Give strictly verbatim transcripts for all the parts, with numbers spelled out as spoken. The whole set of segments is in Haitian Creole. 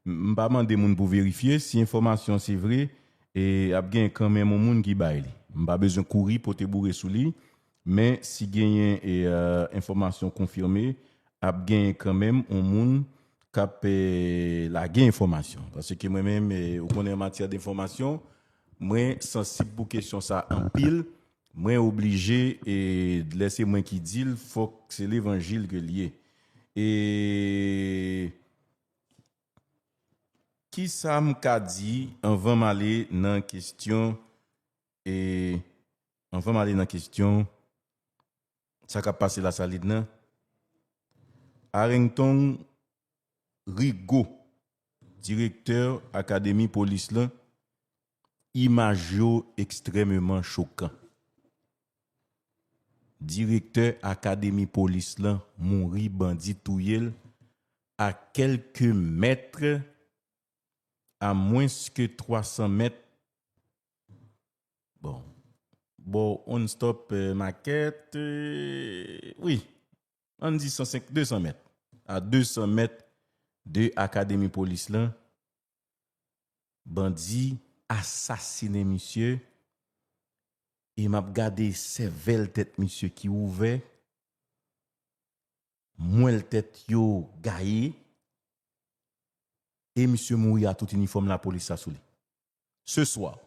M pa mande moun pou verifye. Si enfòmasyon se vre, e ap gen kanmenm yon moun ki bay li. M pa bezwen kouri pote boure sou li, men si genyen e, euh, enfòmasyon konfime, ap genyen kanmenm yon moun k ap e, lage enfòmasyon. Paske mwen menm, e, ou konnen an matyè de enfòmasyon, mwen sansib pou kesyon sa anpil. Mwen oblije, e, lè se mwen ki di l, fòk se levanjil ke l ye. E ki sa m ka di anvan m ale nan kesyon, e, anvan m ale nan kesyon, sa k ap pase Lasalin nan? Arrington Rigaud, direktè akademi polis lan, imaj yo ekstrèmeman chokan. Direktè akademi polis lan mouri, bandi touye l a kèlke mèt, a mwens ke twa san mèt. Bon, bò One Stop, euh, Market, euh, wi, ann di san senk, de san mèt. A de san mèt de akademi polis lan, bandi asasinen misye, e m ap gade sèvèl tèt misye ki ouvè, mwèl tèt yo gaye, e misye mouri a tout inifòm lapolis la sou li. Ce soir,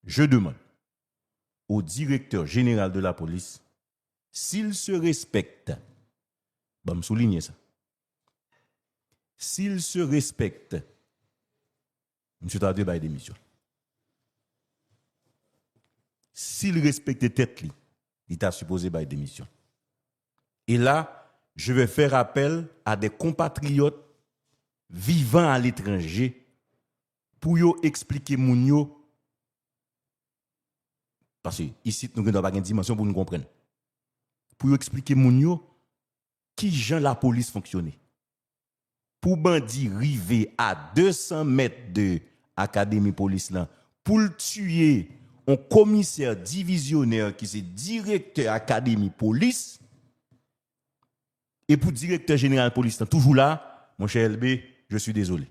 je demande au directeur général de la police s'il se respecte. Ban m soulinye sa. S'il se respecte, misye ta dwe bay demisyon. Si l respekte tèt li, li ta sipoze bay demisyon. Et là, je vais faire appel à des compatriotes vivant à l'étranger pou yo eksplike moun yo, paske isit nou gen dwa pa gen dimansyon pou nou konprann. Pou yo eksplike moun yo ki jan lapolis fonksyone. Pou bandi rive a de san mèt de akademi polis lan, pou l tiye yon komisè divizyonè ki se direktè akademi polis, e pou direktè jeneral polis lan toujou la, monchè Elbe, je suis désolé.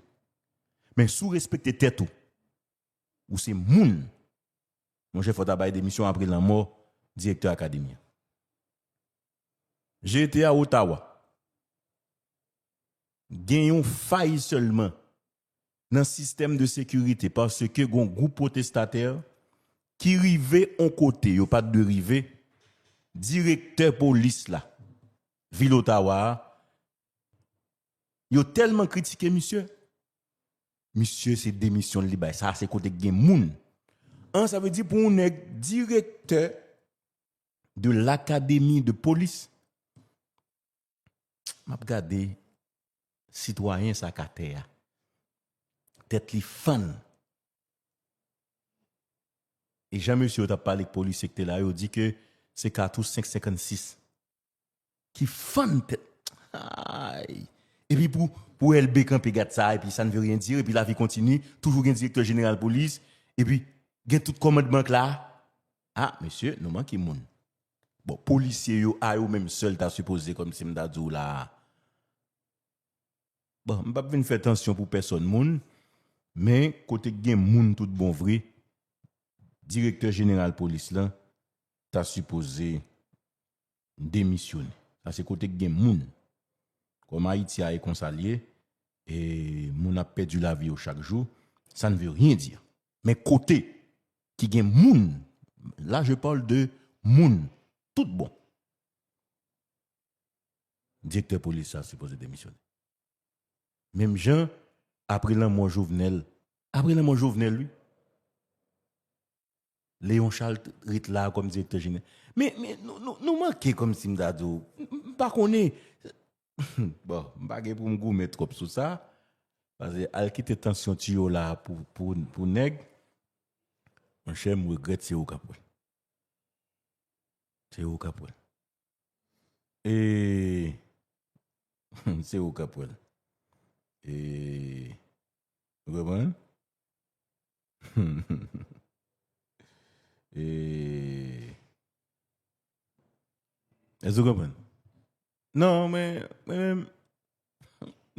Men si w respekte tèt ou, ou se moun, monchè, fò w ta bay demisyon apre lanmò direktè akademi an. J'ai été à Ottawa. Gen yon fay sèlman nan sistèm de sekirite, paske gon gwoup pwotestatè ki rive on kote yo pa t dwe rive, direktè polis la, vil Ottawa a, yo tèlman kritike misye, misye se demisyon li bay. Sa se kote k gen moun. An, sa vle di pou yon nèg direktè de lakademi de polis, m ap gade sitwayen sa k atè a. Tèt li fann. E jan mesye yo t ap pale k polisye ki te la, yo di ke se katouch senk senkannsis ki fann tèt. Ay! Epi pou, pou Elbe kanpe gad sa, epi ça ne veut rien dire, epi la vie continue, toujou gen direktè jeneral polis, epi gen tout kòmandman k la. A, mesye, nou manke moun. Bon, polisye yo, a yo menm sèl ta sipoze, kòmsi m ta di w la a. Bon, m p ap vin fè tansyon pou pèsòn moun, men kote k gen moun tout bon vre, direktè jeneral polis lan ta sipoze demisyone. Sa se kote k gen moun. Kòm Ayiti a e konsa l ye, e moun ap pèdi lavi yo chak jou, ça ne veut rien dire. Men kote ki gen moun, là je parle de moun, tout bon. Direktè polis sa sipoze demisyone. Menm jan, apre lanmò Jovenel, apre lanmò Jovenel, wi. Léon Charles ret la kòm direktè jeneral. Men, men nou, nou, nou manke kòmsi m ta di w, m, m pa konnen. Bon, m pa gen pou m goumen twòp sou sa. Paske al kite tansyon tiyo la pou, pou, pou nèg. Monchè, m regrèt se ou k ap wè l. Se ou k ap wè l. E se ou k ap wè l. E ou konprann? E èske ou konprann? Non, men, men, men,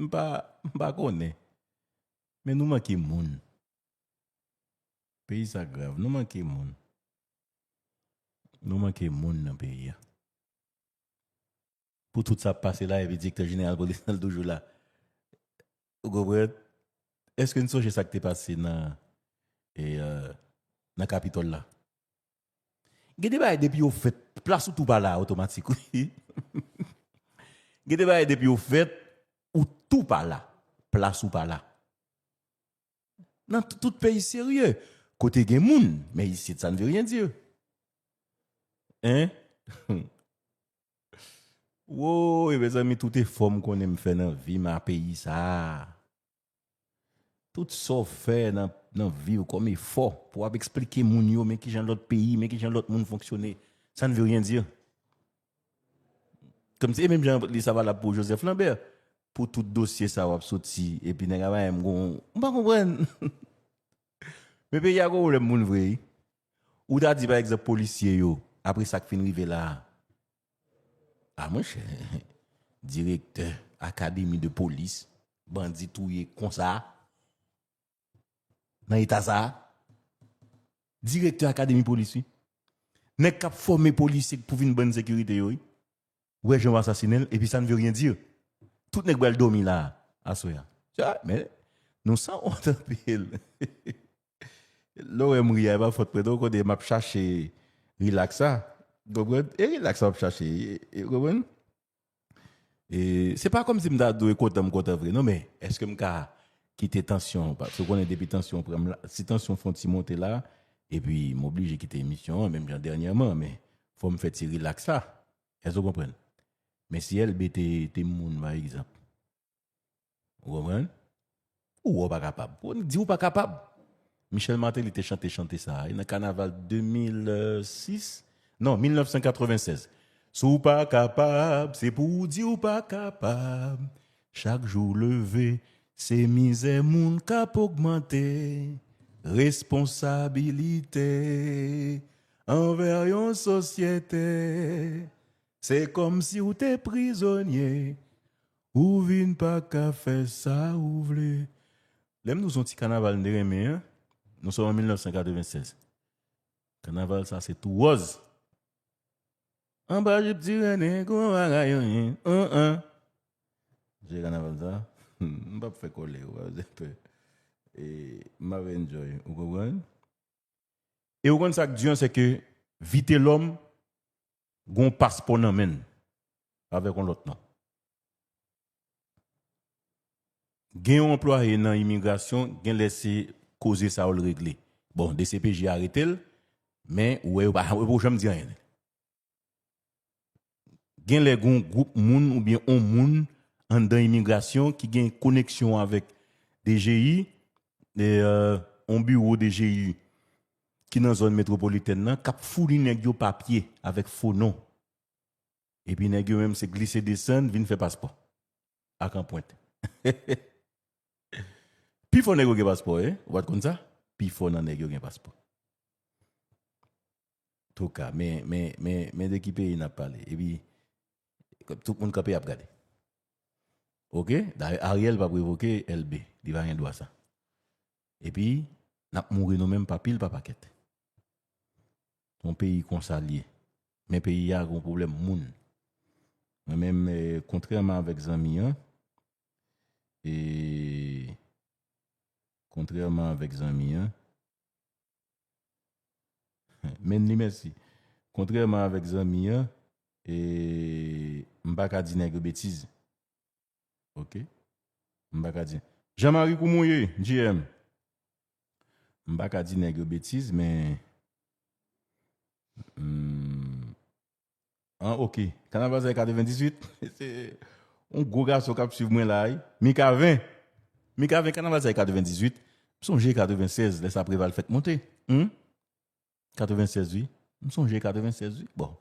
m pa, m pa konnen. Men nou manke moun. Peyi sa grav, nou manke moun. Nou manke moun nan peyi a. Pou tout sa ap pase la, epi direktè jeneral polis nan toujou la. Ou konprann? Èske n sonje sa k te pase nan, e, euh, nan Kapitòl la? Gen de bagay depi yo fèt, plas ou tou pa la otomatik, wi. Gen de bagay depi yo fèt, ou tou pa la, plas ou pa la. Nan t- tout peyi serye, kote gen moun, men isit, ça ne veut rien dire. Hein? Woy, mezanmi, tout efò m konnen m fè nan vi m a peyi sa a. Tout sa w fè nan, nan vi w kòm efò pou w ap eksplike moun yo, men kijan lòt peyi, men kijan lòt moun fonksyone, ça ne veut rien dire. Kòmsi, e menm jan li sa valab pou Joseph Lambert, pou tout dosye sa w ap soti, epi nèg a bay m gon, m pa konprann. Men peyi a gon pwoblèm moun vre, wi. Ou ta di, pa egzanp, polisye yo, apre sa k fin rive la a, a monchè, direktè akademi de polis, bandi touye konsa, nan eta sa a, direktè akademi polis, wi. Nèg k ap fòme polisye pou vin bann sekirite yo, wi. Ou wè jan yo asasinen l, epi ça ne veut rien dire. Tout nèg pral dòmi la a, aswè a. Sa, men, nou sanwont anpil. Lè w wè m ri a, e pa fòt mwen non, ou konnen m ap chache rilaks sa. Konprann? E rilaks sa m ap chache, e, e, konprann? E se pa kòmsi m ta dwe kontan, m kontan vre, non, men èske m ka kite tansyon, paske ou konnen depi tansyon pran m la, si tansyon fè yon ti monte la, epi m oblije kite emisyon an, menm jan dènyèman, men fò m fè ti rilaks la. Èske w konprann? Men si L B te, te moun, pa egzanp, ou konprann? Ou wè w pa kapab. Ou di w pa kapab. Michel Martelly te chante chante sa a, nan kanaval de mil sis, non, mil nèf san katreven sèz. Si w pa kapab, se pou w di w pa kapab. Chak jou w leve, se mizè moun k ap ogmante. Responsabilite anvè yon sosyete. Se kòmsi w te prizonye, ou vin pa ka fè sa ou vle. Lè m di w se yon ti kanaval m te renmen an, nou sòt an mil nèf san katreven sèz. Kanaval sa se tou wòz. Anba jip ti rennen kou bagay anyen, an, an. Jere kanaval sa, m p ap fè kòlè, ou pa bezwen pè. E, m ap enjoy, ou konprann? E ou konn sa k di an, se ke Vitelòm gon paspò nan men l avèk yon lòt non. Gen yon anplwaye nan imigrasyon, gen lè se koze sa yo l regle. Bon, D C P J arete l, men ou wè yo pa, yo pa janm di anyen. Gen lè gen yon gwoup moun oubyen yon moun anndan imigrasyon ki gen koneksyon avèk D G I, e, euh, yon biwo D G I ki nan zòn metwopolitèn nan, k ap founi nèg yo papye avèk fo non. Epi nèg yo menm se glise desann, vin fè paspò. Ak anprent. Pifò nèg yo gen paspò, wi. Ou pa t konn sa? Pifò nan nèg yo gen paspò. Touka, men, men, men, men de ki peyi n ap pale? Epi, tout moun kanpe ap gade. Oke? Dayè, Ariel p ap revoke L B. Li pa gen dwa sa. Epi, n ap mouri nou menm pa pil, pa pakèt. Yon peyi konsa l ye. Men peyi a gon pwoblèm moun. Mwen menm, eh, kontrèman avèk zanmi an, e, kontrèman avèk zanmi an, men li mèsi. Kontrèman avèk zanmi an, e, m pa ka di nèg yo betiz. Oke. M pa ka di. Jean Marie Koumouye, J M. M pa ka di nèg yo betiz, men, hmm, an, oke. Kanaval sa e katrevendizuit. Se yon gwo gason k ap swiv mwen la, wi. Mikaven. Mikaven, kanaval sa e katrevendizuit. M sonje katrevensèz, lè sa Preval fèk monte. Hmm? Katrevensèz, wi. M sonje katrevensèz, wi. Bon.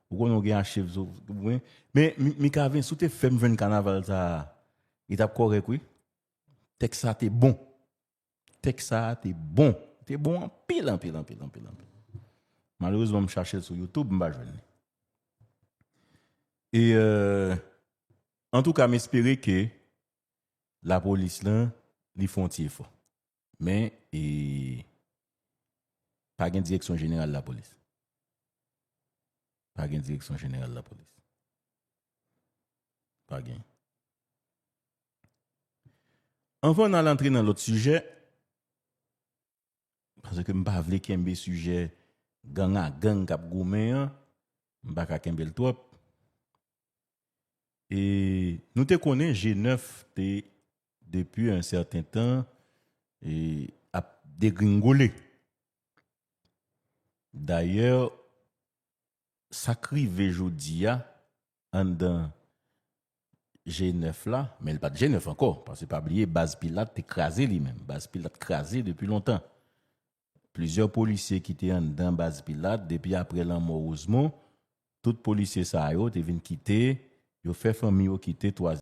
Ou konnen w gen achiv sou mwen. Men, Mi-, Mikaven, si w te fè m jwenn kanaval sa a, li t ap kòrèk, wi. Tèks sa te bon. Tèks sa a te bon. Te bon anpil, anpil, anpil, anpil, anpil. Malerezman, m chache l sou YouTube, m pa jwenn li. E, euh, antouka, m espere ke lapolis lan, li fè yon ti efò. Men, e, pa gen direksyon jeneral lapolis. Pa gen direksyon jeneral lapolis. Pa gen. Anvan n al antre nan lòt sijè, paske m pa vle kenbe sijè gang a gang k ap goumen an, m pa ka kenbe l twòp. E nou te konnen G nèf te, depi yon sèten tan, e, ap degringole. Dayè, sa k rive jodi a, anndan G nèf la, men l pa t G nèf ankò, paske pa bliye, baz Pilat te kraze li menm. Baz Pilat kraze depi lontan. Plizyè polisye ki te anndan baz Pilat, depi apre lanmò Rosemond, tout polisye sa yo te vin kite, yo fè fanmi yo kite twa